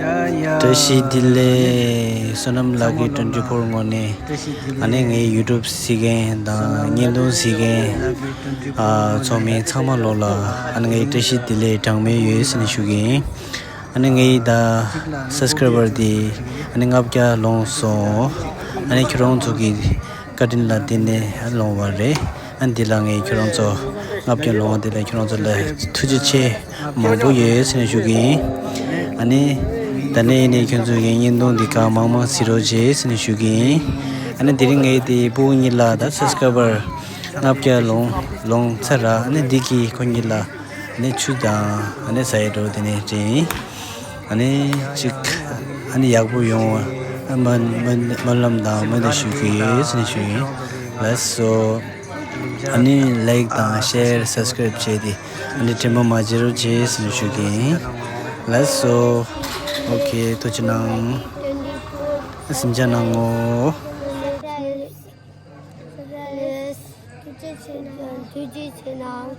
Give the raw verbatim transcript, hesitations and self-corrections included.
བཀྲ་ཤིས་བདེ་ལེགས། བསོད་ནམས་ལགས་ཀྱི་twenty four ངོས་ནས་ཨ་ནི་ངའི YouTube གཟིགས་མཁན་དང་བརྙན་ཐུང་གཟིགས་མཁན་ཨ་ཚོགས་མི་ཚང་མ་ལོག་ལ་ཨ་ནི་ངའི་བཀྲ་ཤིས་བདེ་ལེགས་གྲངས་མེད་ཡོད་ཟེར་ནས་ཞུ་གི་ཡིན། ཨ་ནི་ངའི་ད་subscriber དེ་ཨ་ནི་ལྔ་བརྒྱ་ལོངས་སོང་། ཨ་ནི་ཁྱོད་རང་ཚོ་གི་བཀའ་དྲིན་ལ་བརྟེན་ནས་ལོངས་པ་རེད། ཨ་ནི་འདི་ལ་ངས་ཁྱོད་རང་ཚོ་ལྔ་བརྒྱ་ལོངས་པ་དེ་ལ་ཁྱོད་རང་ཚོ་ལ་ཐུགས་རྗེ་ཆེ་མང་པོ་ཡོད་ཟེར་ནས་ཞུ་གི་ཡིན། ཨ་ནི་ད་ནས་ཡིན་ནས་ཁྱོད་ཚོ་གི་བརྙན་ཐུང་འདི་ག་མང་མང་གཟིགས་རོགས་བྱེད་ཟེར་ནས་ཞུ་གི་ཡིན། ཨ་ནི་དེ་རིང་ངས་དེ་ཕྲུ་གུ་གཉིས་ལ་ད་subscriber ལྔ་བརྒྱ་ལོངས་ལོངས་ཚར་ར། ཨ་ནི་འདི་གི་ཁོ་གཉིས་ལ་ཨ་ནི་ཆུ་དང་ཨ་ནི་ཟ་ཡི་འགྲོ་དེ་ནས་དྲན་ཡིན། ཨ་ནི་གཅིག་ཨ་ནི་ཡག་པོ་ཡོང་བ་སྨོན་སྨོན་སྨོན་ལམ་དང་སྨོན་འདུན་ཞུ་གི་ཡོད་ཟེར་ནས་ཞུ་ཡིན། ལགས་སོ། ཨ་ནི་like དང་share subscribe བྱས་ཏེ་ཨ་ནི་དྲན་པ་མ་བརྗེད་རོགས་བྱེད་ཟེར་ནས་ཞུ་གི་ཡིན། ལགས་སོ། okay ཐུགས་རྗེ་གནང་། གཟིམ་འཇག་གནང་ངོ་། ཐུགས་རྗེ་ཆེ་གནང་། ཐུགས་རྗེ་ཆེ་གནང་།